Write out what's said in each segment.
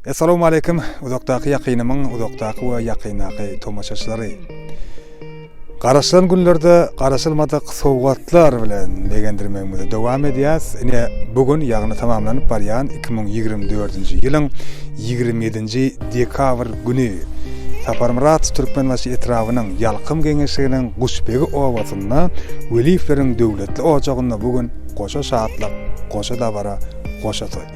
Essalawmaleýkim uzakdaky ýakynymyň uzakdaky we ýakyndaky tomaşaçylary. Garaşylan günlerde garaşylmadyk sowgatlar bilen begendirmegimizi dowam edýäs. Ine bu gün ýagny tamamlanyp barýan 2024-nji ýylyň 27-nji dekabr güni Saparmyrat Türkmenbaşy etrabynyň Ýalkym geňeşliginiň Guşbegi obasynda Weliýewleriň döwletli ojagynda bu gün goşa şatlyk, goşa dabara, goşa toý.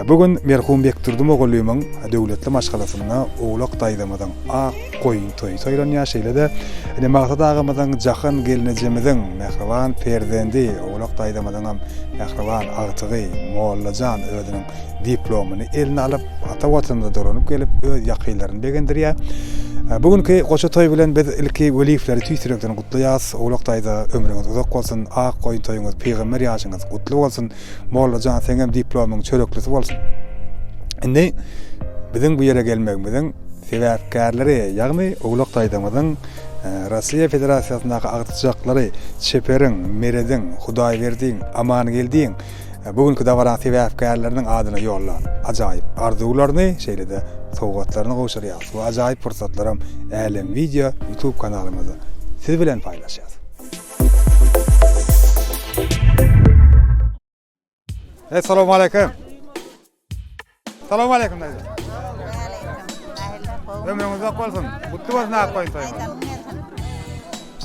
Bu gün merhum Bekdurdy mugallymyň döwletli maşgalasynda Owlak daýzamyzyň ak goýun toýy toýlanýar. Şeýle-de, ine Magsat agamyzyň Jahan gelnejemiziň mähriban perzendi, Owlak daýzamyzyňam mähriban agtygy Mollajan özüniň diplomyny eline alyp, ata Watanymyza dolanyp gelip, öz ýakynlaryny begendirýär. Bu günki goşa toý bilen biz ilki Weliýewleri tüýs ýürekden gutlaýarys. Owlak daýza, ömrüňiz uzak bolsun, ak goýun toýuňyz, pygamber ýaşyňyz gutly bolsun! Molla jan seňem diplomyň çöreklisi bolsun. Indi biziň bu ýere gelmegimiziň sebäpkärleri, ýagny Owlak daýzamyzyň e, Russiýa Federasiýasyndaky agtyjaklary Çeperiň, Merediň, Hudaýberdiň, Amangeldiň e, bu günki dabaranyň sebäpkärleriniň adyna ýollan ajaýyp arzuwlaryny, şeýle-de sowgatlaryny gowşurýarys. Bu ajaýyp pursatlaram Älem Wideo YouTube kanalymyzda siz bilen paýlaşýarys. Essalamu aleýkum. Salam aleýkum daýza. Ömrüňiz uzak bolsun. Gutly bolsun ak goýun toýuňyz.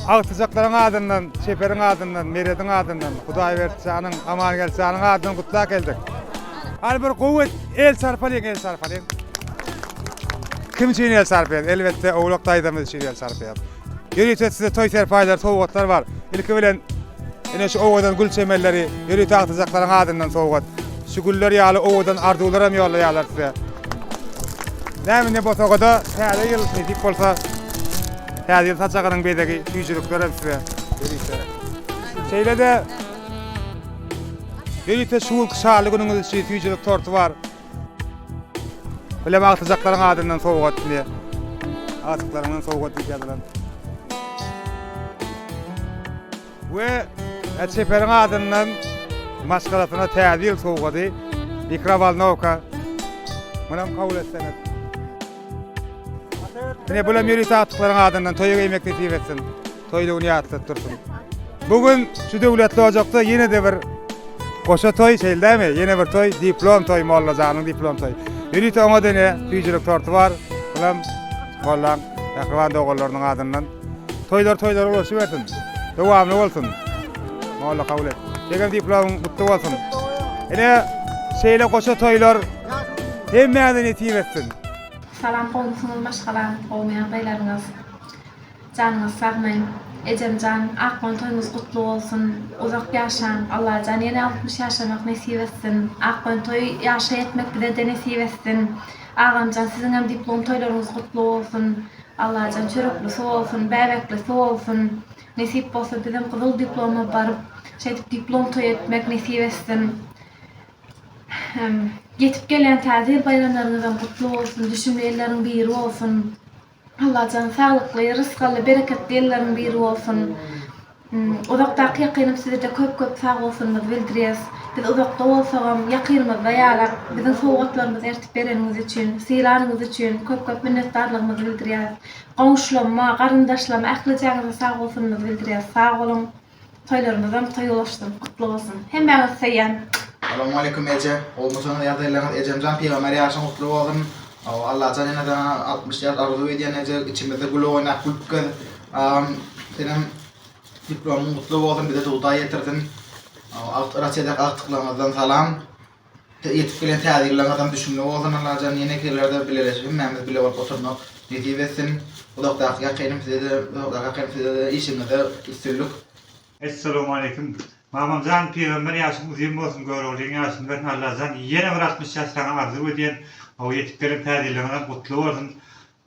Agtyjaklaryň adyndan, Çeperiň adyndan, Merediň adyndan, Hudaýberdi janyň, Amangeldi janyň adyndan gutlap geldik. Hany bir gowy el çarpalyň, el çarpalyň. Kim üçin el çarpýar? Elbetde, Owlak daýzamyz üçin el çarpýar. Ýörite size toý serpaýlary, sowgatlar bar. Ilki bilen ine şu owadan gül çemenleri ýörite agtyjaklaryň adyndan sowgat. Şu güller ýaly owadan arzuwlar hem ýollaýarlar size. Näme indi bosagada täze ýyl nesip bolsa täze ýyl saçagynyň bezegi süýjülikler hem size ýörite. Şeýle-de ýörite şu günki şaly günüňiz üçin süýjülik torty bar. Bilem agtyjaklaryň adyndan sowgat diýe. Agtyklaryňdan sowgat diýip ýazylan. We Çeperiň adyndan maşgalasyna täze ýyl sowgady mikrowolnowka. Munam kabul etseňiz. Ine bulam ýörite agtyklaryň adyndan toýa geýmek nesip etsin. Toýlugyny ýatladyp dursun. Bu gün şu döwletli ojakda ýene-de bir goşa toý, şeýle dälmi? Ýene bir toý, diplom toý, Mollajanyň diplom toýy. Ýörite oňa-da ine süýjülik torty bar. Bulam mollaň mähriban doganlarynyň adyndan. Toýlar toýlara ulaşybersin. Dowamly bolsun. Molla kabul et. Seňem diplomyň gutly bolsun. Ine şeýle goşa toýlar hemmäňize nesip etsin. Salam gowmysyňyz maşgalaňyz gowmy ýagdaýlaryňyz. Janyňyz sagmy ejemjan Akman toýuňyz gutly bolsun uzak ýaşaň Allajan ýene 60 ýaşamak nesip etsin Akman toý ýaşa ýetmek bizede nesip etsin Agamjan siziňem diplom toýlaryňyz gutly bolsun Allajan çöreklisi bolsun bäbeklisi bolsun nesip bolsa bizem gyzyl diploma baryp şeýdip diplom toý etmek nesip etsin Ýetip gelýän täze ýyl baýramlaryňyzam gutly bolsun düşümli ýyllaryň biri bolsun. Allajan saglykly, rysgally, bereketli ýyllaryň biri bolsun. Uzakdaky ýakynym sizede köp köp sag bolsunymyzy bildirýäs. Biz uzakda bolsagam ýakynymyzda ýalak biziň sowgatlarymyzy ertip bereniňiz üçin, sylanyňyz üçin köp köp minnetdarlygymyzy bildirýäs. Goňşulama, garyndaşlama ählijäňize sag bolsunymyzy bildirýäs. Sag boluň. Toýlarymyzam toý ulaşsyn, gutly bolsun. Hemmäňizi söýýän. Salowmaleýkum eje. Gowmysyňyz ýagdaýlaryňyz ejemjan pygamber ýaşyň gutly bolsun. Allajan ýene saňa 60 ýaş arzuw edýän eje içimizde gül oýnap gülüp gez. Agam senem diplomyň gutly bolsun bize Hudaý ýetirsin. Russiýadaky agtyklaryňyzdan salam. Ýetip gelen täze ýyllaryňyzam düşümli bolsun Allajan ýeneki ýyllarda bileleşip hemmämiz bile bolup oturmak nesip etsin. Uzakdaky ýakynym sizede uzakdaky ýakynym sizede işiňizde üstünlik. Essalowmaleýkim. Mamamjan pygamber ýaşyň uzyn bolsun Göroglyň ýaşyny bersin Allajan ýene bir 60 ýaş saňa arzuw edýän hawa ýetip gelen täze ýylyňyzam gutly bolsun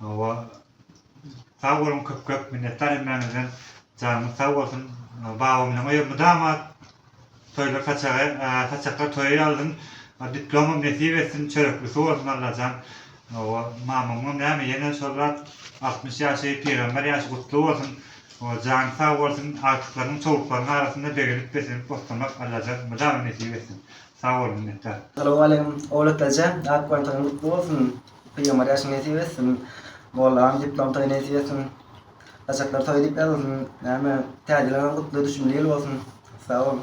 hawa sag boluň köp köp minnetdar hemmäňizden janyňyz sag bolsun babamynyň öýi mydama Toýlar saçagy saçaklar toýa ýalsyn diplomam nesip etsin çöreklisi bolsun Allajan hawa mamamyňam näme ýene şol zat 60 ýaşy pygamber ýaşy gutly bolsun. Jany sag bolsun agtyklarynyň çowluklarynyň arasynda begenip besenip oturmak Allajan mydama nesip etsin. Sag bol minnetdar. Salowmaleýkim Owlak eje, ak goýun toýuň gutly bolsun, pygamber ýaşyň nesip etsin, mollagam diplom toýy nesip etsin, saçaklar toý diýip ýazylsyn, näme täze ýylyňam gutly düşümli ýyl bolsun, sag bol.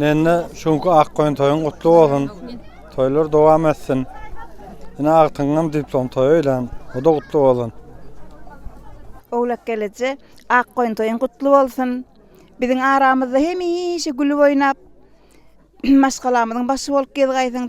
Nenne şuňky ak goýun toýuň gutly bolsun. Toýlar dowam etsin. Ine agtygyňam diplom toýy öýlän. O-da gutly bolsun. Owlak geleje ak goýun toýuň gutly bolsun. Biziň aramyzda hemişe gülüp oýnap maşgalamyzyň başy bolup gezgaýsyň.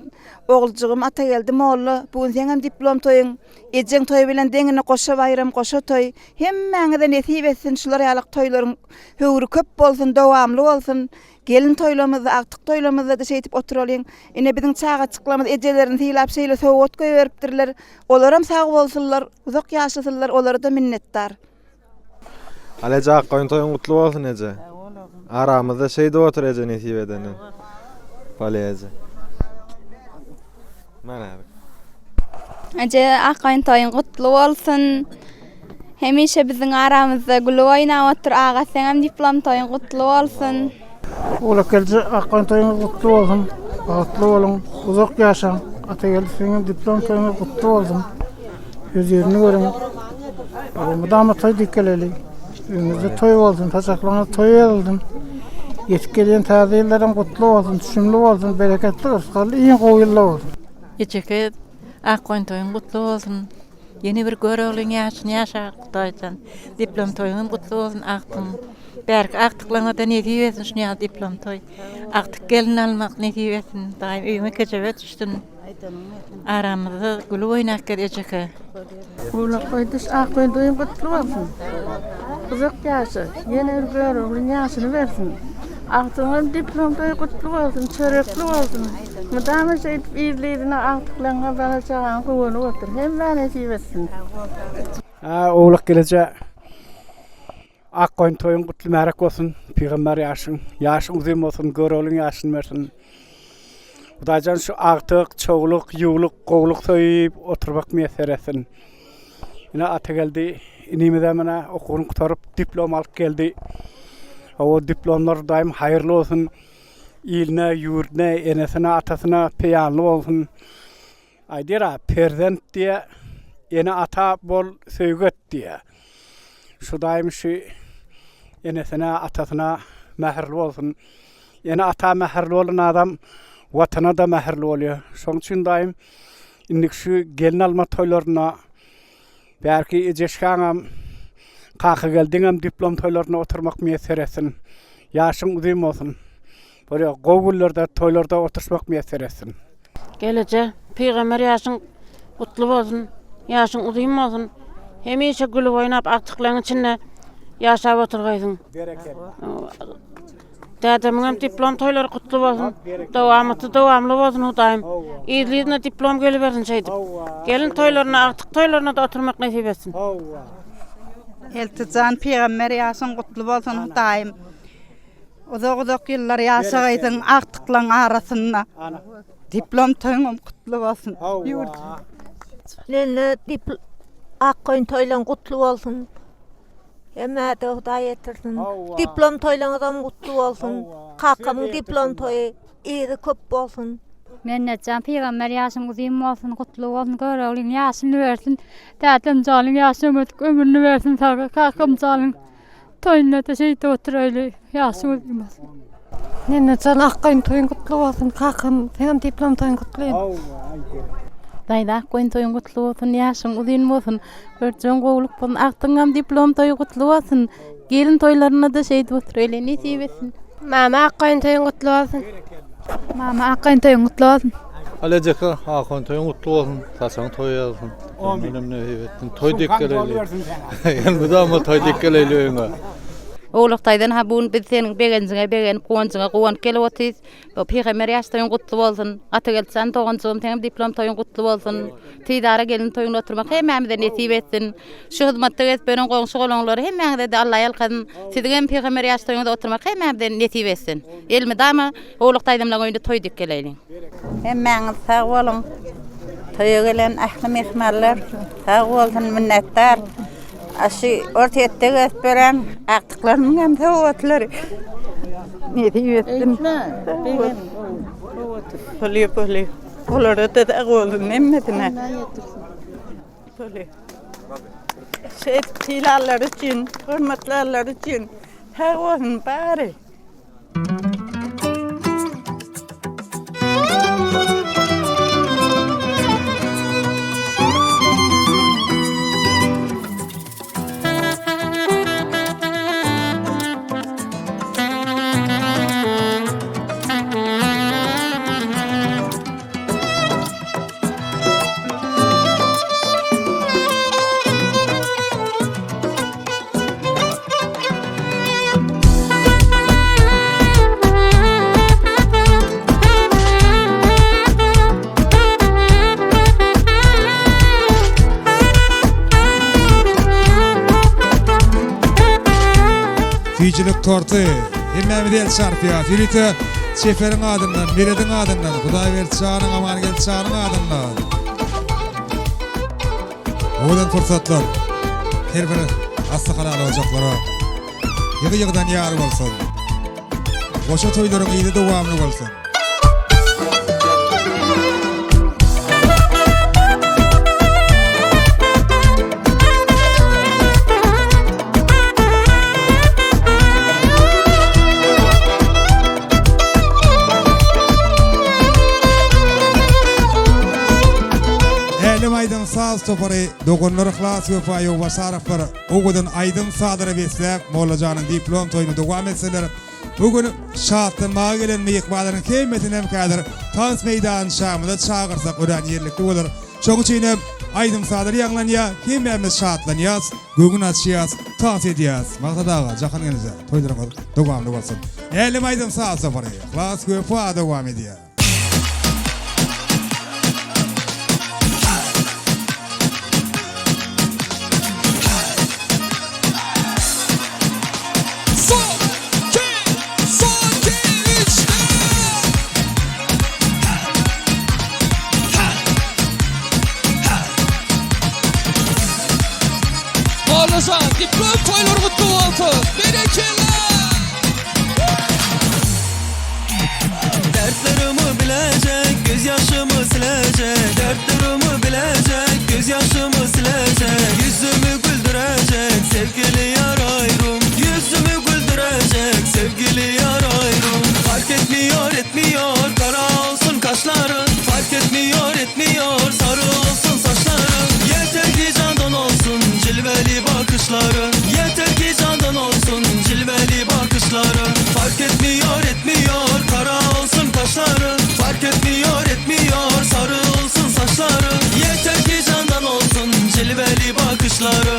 Oguljygym Atageldi molla, bu gün seňem diplom toýuň. Ejeň toýy bilen deňine goşa baýram, goşa toý. Hemmäňize nesip etsin şular ýalak toýlaryň höwri köp bolsun, dowamly bolsun. Gelin toýlamyzda, agtyk toýlamyzda-da şeýdip oturalyň. Ine biziň çagaçyklarymyz ejelerini sylap şeýle sowgat goýberipdirler. Olaram sag bolsunlar, uzak ýaşasynlar, olara-da minnetdar. Al eje akgoýun toýuň gutly bolsun eje. Aramyzda şeýdip otur eje nesip edenden. Bolýa eje. Mana. Eje akgoýun toýuň gutly bolsun. Hemişe biziň aramyzda gülüp oýnap otur aga seňem diplom toýuň gutly bolsun. Ogulakgeldi akgoýun toýuňyz gutly bolsun. Bagtly boluň, uzak ýaşaň. Atageldi siziňem diplom toýuňyz gutly bolsun. Hözirini görüň. Mydama toý diýip geleli. Öýüňizde toý bolsun, saçaklaryňyz toý ýazylsyn. Ýetip gelýän täze ýyllaram gutly bolsun, düşümli bolsun, bereketli, rysgally iň gowy ýyllar bolsun. Ejeke Akgoýun toýuň gutly bolsun. Ýene bir Göroglyň ýaşyny ýaşa Hudaýjan. Diplom toýuňam gutly bolsun agtyň. Bärki agtyklaňada nesip etsin şuny ýaly diplom toý. Agtyk gelin almak nesip etsin. Daýym öýüňe kejebe düşsün. Aramyzda gülüp oýnap gez ejeke. Gulak goýduş Akgöýün toýuň gutly bolsun. Uzak ýaşa. Ýene bir Göroglyň ýaşyny bersin. Agtygyňam diplom toýy gutly bolsun, çörekli bolsun. Mydama şeýdip yzly-yzyna agtyklaryňa, bala-çagaňa guwanyp otur. Hemmä nesip etsin. Owlak geleje Ak goýun toýuň gutly märek bolsun, pygamber ýaşyň, ýaşyň uzyn bolsun, Göroglyň ýaşyny bersin. Hudaýjan şu agtyk, çowluk, ýuwluk, gowluk söýüp oturmak miýesser etsin. Ine Atageldi inimizem ine okuwyny gutaryp diplom alyp geldi. Hawa diplomlar daýym haýyrly bolsun. Iline, ýurduna, enesine, atasyna peýanly bolsun. Aýdýar-a, perzent diýýä, ene-ata bol söýgi et diýýä. Şu daýym şu enesine, atasyna mähirli bolsun. Ene-ata mähirli bolan adam Watana-da mähirli bolýar. Şonuň üçin daýym indiki şu gelin alma toýlarynda Bärki Ejeşkaňam, Kakageldiňem diplom toýlarynda oturmak miýesser etsin. Ýaşyň uzyn bolsun. Bolýa, gowy günlerde, toýlarda oturyşmak miýesser etsin. Geleje, pygamber ýaşyň gutly bolsun, ýaşyň uzyn bolsun. Hemişe gülüp oýnap agtyklaryň içinde ýaşap oturgaýsyň. Berekella. Dädemiňem diplom toýlary gutly bolsun. Dowamaty dowamly bolsun Hudaýym. Yzly-yzyna diplom gelibersin şeýdip. Gelin toýlaryna, agtyk toýlaryna-da oturmak nesip etsin. Eltijan pygamber ýaşyň gutly bolsun Hudaýym. Uzak-uzak ýyllar ýaşagaýsyň agtyklaň arasynda. Diplom toýuňam gutly bolsun. Ýurt. Nenne dipl Akgoýun toýlaň gutly bolsun. Hemmäde Hudaý ýetirsin. Diplom toýlaňyzam gutly bolsun. Kakamyň diplom toýy yzy köp bolsun. Mennetjan pygamber ýaşyň uzyn bolsun gutly bolsun Göroglyň ýaşyny bersin dädem janyň ýaşamadyk ömrüni bersin saga kakam janyň toýunda-da şeýdip oturaýly ýaşyň uzyn bolsun. Mennetjan akgaýyn toýuň gutly bolsun kakam seňem diplom toýuň gutly. Daýza akgoýun toýuň gutly bolsun ýaşyň uzyn bolsun Görjegiň gowulyk bolsun agtygyňam diplom toýy gutly bolsun gelin toýlarynda-da şeýdip oturyly nesip etsin. Mama akgoýun toýuň gutly bolsun. Mama akgoýun toýuň gutly bolsun. Al ejeke akgoýun toýuň gutly bolsun saçagyň toý ýazsyn Ömrünem nesip etsin toý dek geleýli elmydama toý dek geleýli öýüňe. Owlak daýzan ha bu gün biz seniň begenjiňe begenip guwanjyňa guwanyp gelip otyrys. Pygamber ýaş toýuň gutly bolsun. Atageldi jan doganjygym seňem diplom toýuň gutly bolsun. Tizara gelin toýuňda oturmak hemmämize nesip etsin. Şu hyzmatda gezip ýören goňşy golaňlary hemmäňize-de Alla ýalkasyn. Siziňem pygamber ýaş toýuňyzda oturmak hemmämize nesip etsin. Elmydama Owlak daýzamlaň öýünde toý dik geleýliň. Hemmäňiz sag boluň. Toýa gelen ähli myhmanlar sag bolsun minnetdar. Şu Orsýetde gezip beren agtyklarymyň hem sowgatlary nesip etsin. Puly puly. Olara-da sag bolsun hemmesine. Puly. Şeýdip sylanlary üçin, hormatlanlary üçin sag bolsun bary. Süýjülik torty hemmämizi el çarpýar. Ýörite Çeperiň adyndan, Merediň adyndan, Hudaýberdi janyň, Amangeldi janyň adyndan. Owadan pursatlar her bir asly halal ojaklara ýygy-ýygydan ýar bolsun. Goşa toýlaryň yzy dowamly bolsun. Älem aýdym saz topary doganlar Yhlas Wepa Ýowbasarowlar owadan aýdym sazlara besläp Mollajanyň diplom toýuny dowam etseler bu gün şatlanmaga gelen myhmanlaryň hemmesini hem häzir tans meýdançamyza çagyrsak örän ýerlikli bolar. Şoň üçin hem aýdym sazlar ýaňlanýar hemmämiz şatlanýas göwün açýas tans edýäs. Maksat aga Jahan gelneje toýlaryňyz dowamly bolsun. Älem aýdym saz topary Yhlas Wepa dowam edýär. Mollajan, diplom toýlar gutly bolsun! Berekella! Dertlerimi bilecek, gözyaşımı silecek Dertlerimi bilecek, gözyaşımı silecek Yüzümü güldürecek sevgili yar ayrım Yüzümü güldürecek sevgili yar ayrım Fark etmiyor etmiyor kara olsun kaşların Fark etmiyor etmiyor sarı olsun saçların Yeter ki candan olsun cilveli bakışların Yeter ki candan olsun cilveli bakışların Fark etmiyor etmiyor kara olsun kaşların Fark etmiyor etmiyor sarı olsun saçların Yeter ki candan olsun cilveli bakışların.